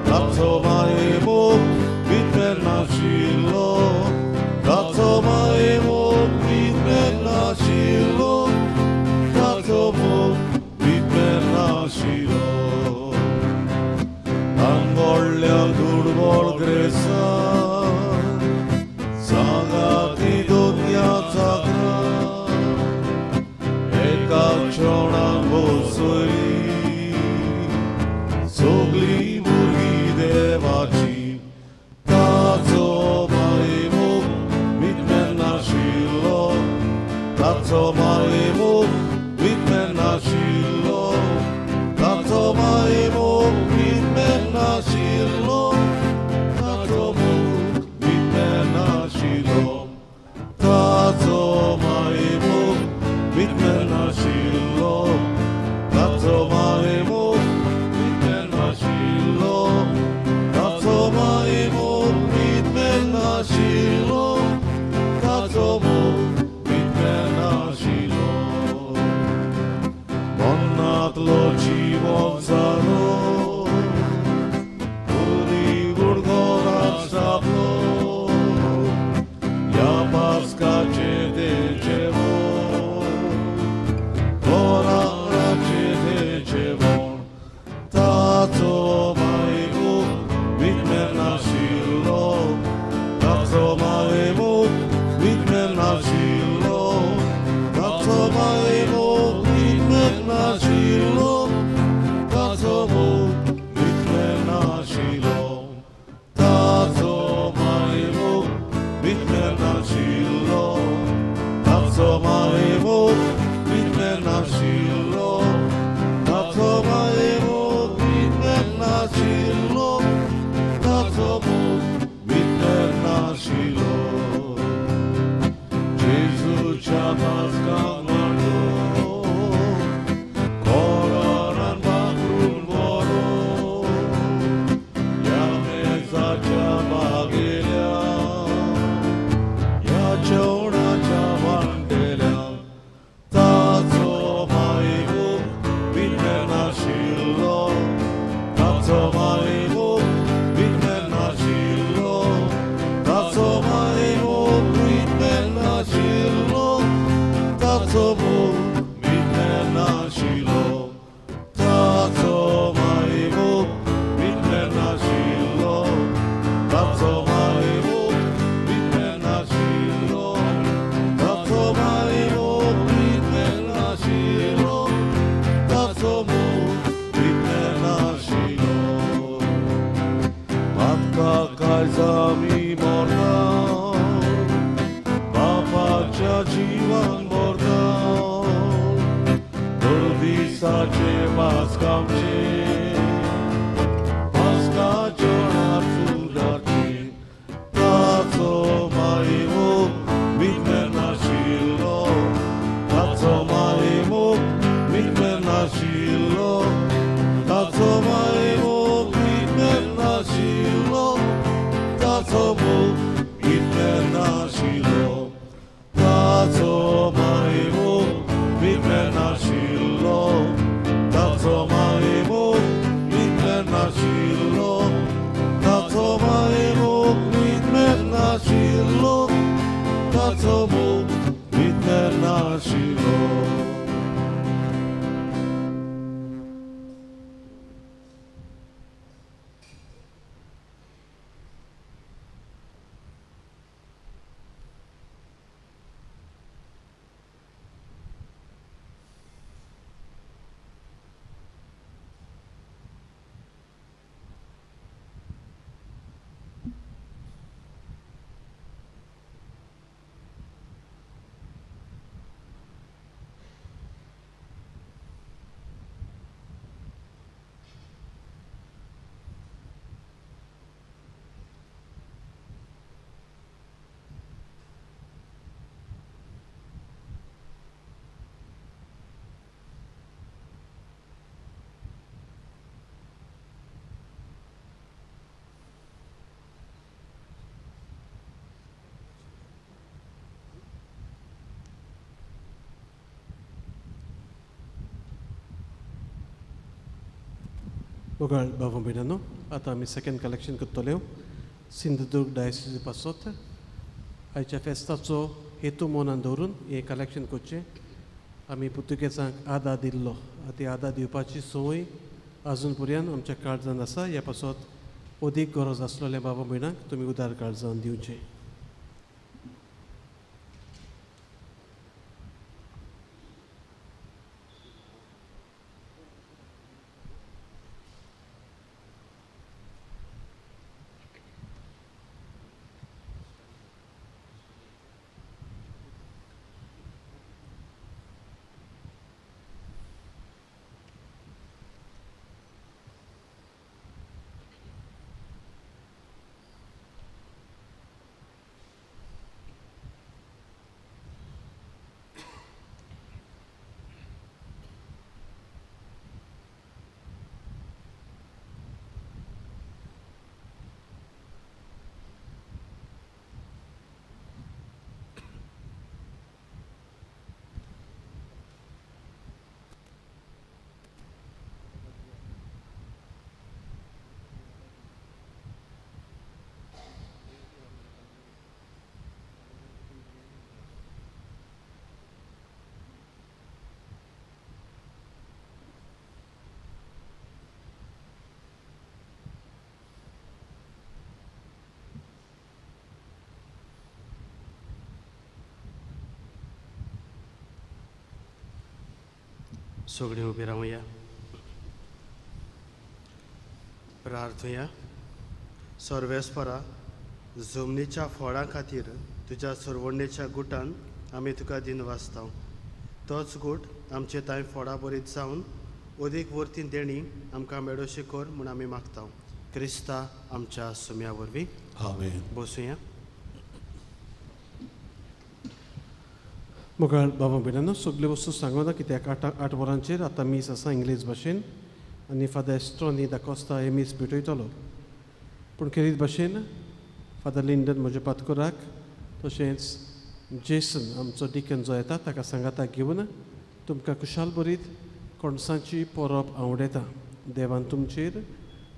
ताचो मायमूख विकमेन नाशिल्लो ताचो मायमूख विकमेन नाशिल्लो ताचो मोग विकमेन नाशिल्लो. तांगोडल्या दुर्बळ ग्रेसा सांगाती दुनिया चाकरा एका क्षणान बसयली सगळी भुरगीं देवाची ताचो मायमूख विकमेन नाशिल्लो ताचो मायमूख विकमेन नाशिल्लो ताचो मायमूख विकमेन नाशिल्लो ताचो मोग विकमेन नाशिल्लो ताचो मायमूख विकमेन नाशिल्लो ताचो मायमूख विकमेन नाशिल्लो ताचो मायमूख विकमेन नाशिल्लो ताचो मोग विकमेन नाशिल्लो. मनांतलो जीवन जालो पुरी गुणगोरात सापलो ह्या पास्काचें तें जेवण कोराचें तें जेवण ताचो मायमूख विकमेन नाशिल्लो ताचो मायमूख विकमेन नाशिल्लो ताचो मायमूख विकमेन नाशिल्लो ताचो मोग विकमेन नाशिल्लो ताचो मायमूख विकमेन नाशिल्लो ताचो मायमूख विकमेन नाशिल्लो ताचो मायमूख विकमेन नाशिल्लो ताचो मोग विकमेन नाशिल्लो. जेजूच्या पास्काक मांडो कोरान पांगरून बरो ह्या मेजाच्या बागेल्या ह्या जेवणाच्या वांटेल्या ताचो मायमूख विकमेन नाशिल्लो ताचो मायमूख विकमेन नाशिल्लो ताचो मायमूख विकमेन नाशिल्लो ताचो मोग विकमेन नाशिल्लो ताचो मायमूख विकमेन नाशिल्लो ताचो मायमूख विकमेन नाशिल्लो ताचो मायमूख विकमेन नाशिल्लो ताचो मोग विकमेन नाशिल्लो. पातका कायजा आमी मरता बापाच्या जिवान भरता दिसाचे पास्कामचे पास्का जेवणार सुदारचे ताचो मायमूख विकमेन नाशिल्लो ताचो मायमूख विकमेन नाशिल्लो ताचो मायमूख विकमेन नाशिल्लो ताचो मोग विकमेन नाशिल्लो ताचो मायमूख विकमेन नाशिल्लो ताचो मायमूख मोगाळ बाबा भयणांनो, आतां आमी सेकंड कलेक्शन करतले सिंधुदुर्ग डायसिसी पासत. आयच्या फेस्ताचो हेतू मनान दवरून हें कलेक्शन करचें. आमी पुर्तुगेजांक आदार दिल्लो, ती आदार दिवपाची संवय आजून पर्यंत आमच्या काळजान आसा. ह्या पासत अदीक गरज आसलेल्या बाबा भयणांक तुमी उदार काळजान दिवचें. सगळीं उबी रावया, प्रार्थुया. सर्वेस्परा, जमनीच्या फळां खातीर तुज्या सरवणेच्या गुटान आमी तुका दिन वाचता. तोच गूट आमचे तांय फळां बरीत जावन अदीक वर्ती देणी आमकां मेळोशी कर म्हूण आमी मागता, क्रिस्ता आमच्या सुम्या वरवीं. आमेन. बसुया. मोगाळ बाबा भयणांनो, सगल्यो वस्तू सांगना कित्याक 8 वरांचेर आतां मीस आसा इंग्लीश भाशेन आनी फादर एस्ट्रोनी दाकोस्ता हे मीस भेटयतलो. पूण खेरीत भाशेन फादर लिंडन म्हज्या पातकोराक तशेंच जेसन आमचो डिकन जो येता ताका सांगाताक घेवन तुमकां खुशाल बरीत कोणसांची परब आवडयता. देवान तुमचेर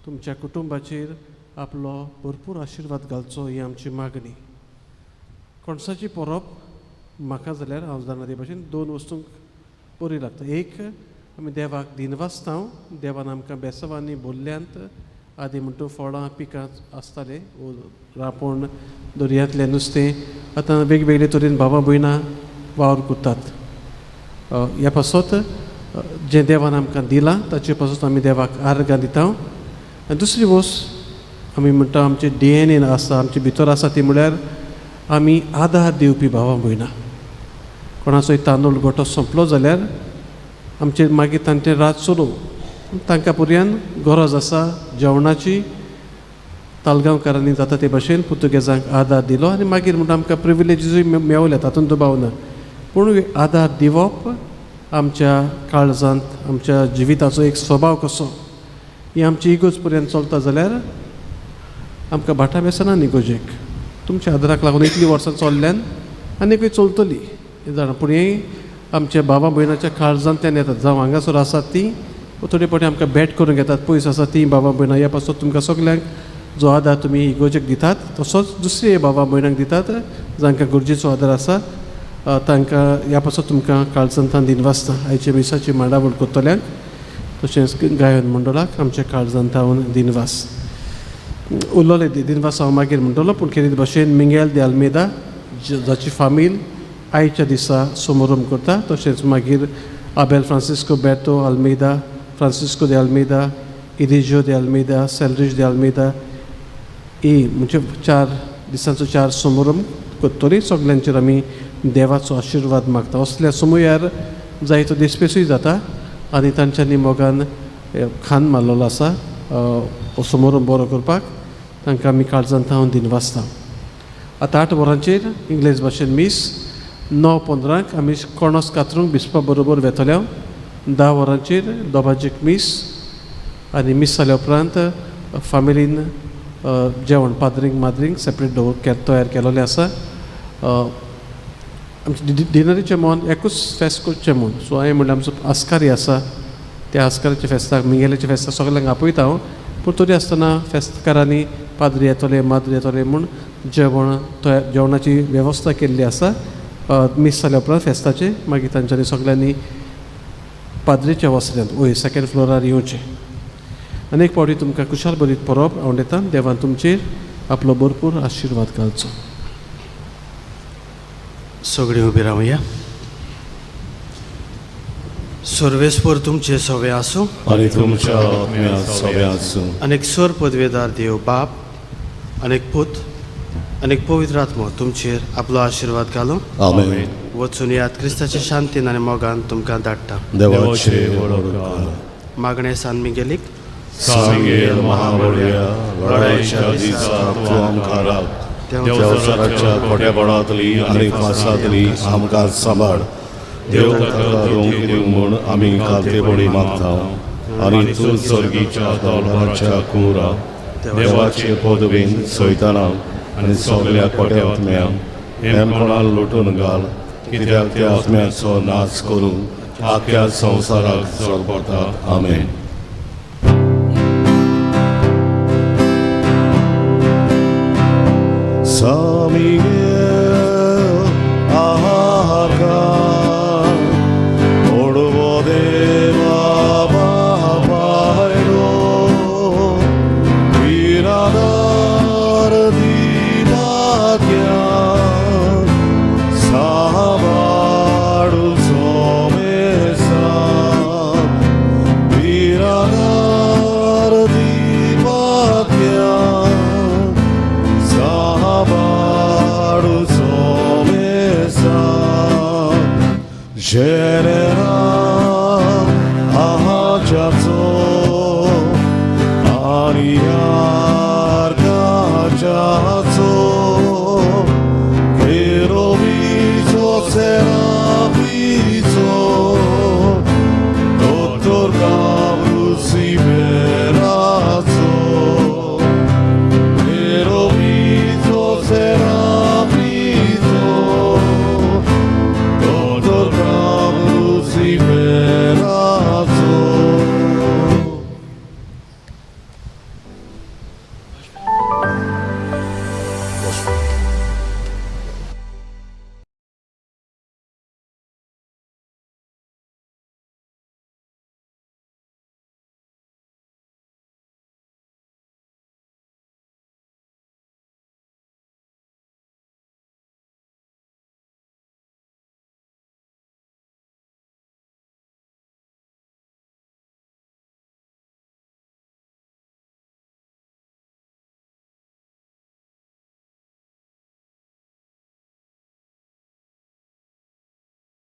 तुमच्या कुटुंबाचेर आपलो भरपूर आशिर्वाद घालचो ही आमची मागणी. कोणसाची परब म्हाका जाल्यार हांव जाणा ते भाशेन दोन वस्तूंक बरी लागता. एक, आमी देवाक दिनवासता, देवान आमकां बेसवांनी बोल्ल्यांत आदी म्हणटा फळां पिकां आसताले, रांपोण, दर्यांतलें नुस्तें, आतां वेगवेगळे तरेन बाबा भयणां वावर करतात. ह्या पासत जें देवान आमकां दिलां ताचे पासत आमी देवाक आर्गां दिता. आनी दुसरी वस्त आमी म्हणटा आमचे DNA आसा, आमचे भितर आसा, ती म्हळ्यार आमी आदार दिवपी भावा भयणां. कोणाचोय तांदूळ गोटो सोंपलो जाल्यार आमचेर मागीर तांचे रात चलोवं, तांकां पर्यान गरज आसा जेवणाची. तालगांवकारांनी जाता ते भाशेन पुर्तुगेजांक आदार दिलो आनी मागीर म्हणटा आमकां प्रिविलेजीसूय मेवल्या, तातूंत दुबाव ना. पूण आदार दिवप आमच्या काळजांत आमच्या जिविताचो एक स्वभाव कसो, ही आमची इगोज पर्यंत चलता जाल्यार आमकां भाटां बेसना इगोजेक. तुमच्या आदाराक लागून इतलीं वर्सां चल्ल्यान आनीकूय चलतली हें जाणा. पूण हें आमच्या बाबा भयणाच्या काळजांतल्यान येतात. जावं हांगासर आसात तीं थोडे फावटी आमकां भेट करूंक येतात, पयस आसा तीं बाबा भयणां. ह्या पासत तुमकां सगल्यांक जो आदार तुमी इगोजेक दितात तसोच दुसरे बाबा भयणांक दितात जांकां गरजेचो आदार आसा तांकां. ह्या पासत तुमकां काळजांतल्यान दिनवासता. आयच्या मिसाची मांडावळ करतल्यांक तशेंच गायन मंडळाक आमच्या काळजांतल्यान दिनवास. उरलोले दिनवास हांव मागीर म्हणटलो. पूण खेरीत भाशेन मिंगेल दे आल्मेदा जाची फामील आयच्या दिसा समारंभ करता, तशेंच मागीर आबेल फ्रांसिस्को बेतो आल्मेदा, फ्रांसिस्को दे आल्मेदा, इरिजो दे आल्मेदा, सेलरीज दे आल्मेदा, ही म्हणजे 4 दिसांचो 4 समारंभ करतली. सगल्यांचेर आमी देवाचो आशिर्वाद मागता. असल्या समयार जायतो दिसपेसूय जाता आनी तांच्यांनी मोगान खान मारलेलो आसा हो समारंभ बरो करपाक. तांकां आमी काळजांत हांव दिनवासता. आतां 8 वरांचेर इंग्लीश भाशेन मीस, 9:15 आमी कोणस कातरूंक बिस्पा बरोबर वेतले. 10 वरांचेर दोबाजीक मीस आनी मीस जाल्या उपरांत फामिलीन जेवण पाद्रींक माद्रींक सेपरेट दवर तयार केलेलें आसा. आमचें डिनरीचें मन एकूच फेस्त करचें म्हूण. सो हांवें म्हणलें आमचो आस्कारी आसा त्या आस्काराच्या फेस्ताक, मिंगेलाच्या फेस्ताक सगल्यांक आपयता हांव. पूण तरी आसतना फेस्तकारांनी पाद्री येतले, माद्री येतले म्हूण जेवण तयार, जेवणाची वेवस्था केल्ली आसा. मीस जाल्या उपरांत फेस्ताचें मागीर तांच्यांनी सगल्यांनी पाद्रीच्या वसऱ्यांत वयर सेकेंड फ्लोरार येवचें. आनी एक फावटी तुमकां खुशाल बरीत परब आवडटा. देवान तुमचेर आपलो भरपूर आशिर्वाद घालचो. सगळीं उबी रावया. सर्वेस्पर तुमचे सवे आसूं आनी तुमच्या आत्म्यात सवे आसूं. आनी स्वर पदवेदार देव बाप आनी पूत आनी पवित्र आत्मो तुमचेर आपलो आशिर्वाद घालूं. आमेन. वचून याद क्रिस्ताच्या शांतीन आनी मोगान तुमकां धाडटा. देवाचे व्हड उपकार. मागणें सान मिगेलीक. सांगेल महाबळ्या, लढायच्या दिसा तूं आमकां राख. देवचाराच्या खोटेपणांतली आनी फासांतली आमकां सांबाळ. देव ताका रोंक दिवं म्हूण आमी खालतेपणी मागता. आनी तूं सर्गीच्या दौलताच्या कुंवरा, देवाचे पदवीन सैतानाक आनी सगल्या खोट्या आत्म्यांक हेमपणान लुटून घाल, कित्याक त्या आत्म्याचो नाश करून आख्या संवसाराक जळपतात. आमेन. San Miguel Arcángel, Orbo de Babairo, Mirador di Batian, Sabaru Somesa, Mirador di Batian, Sabaru Somesa, General Ahachazo, Ariarcachazo, Querubis Serafinos,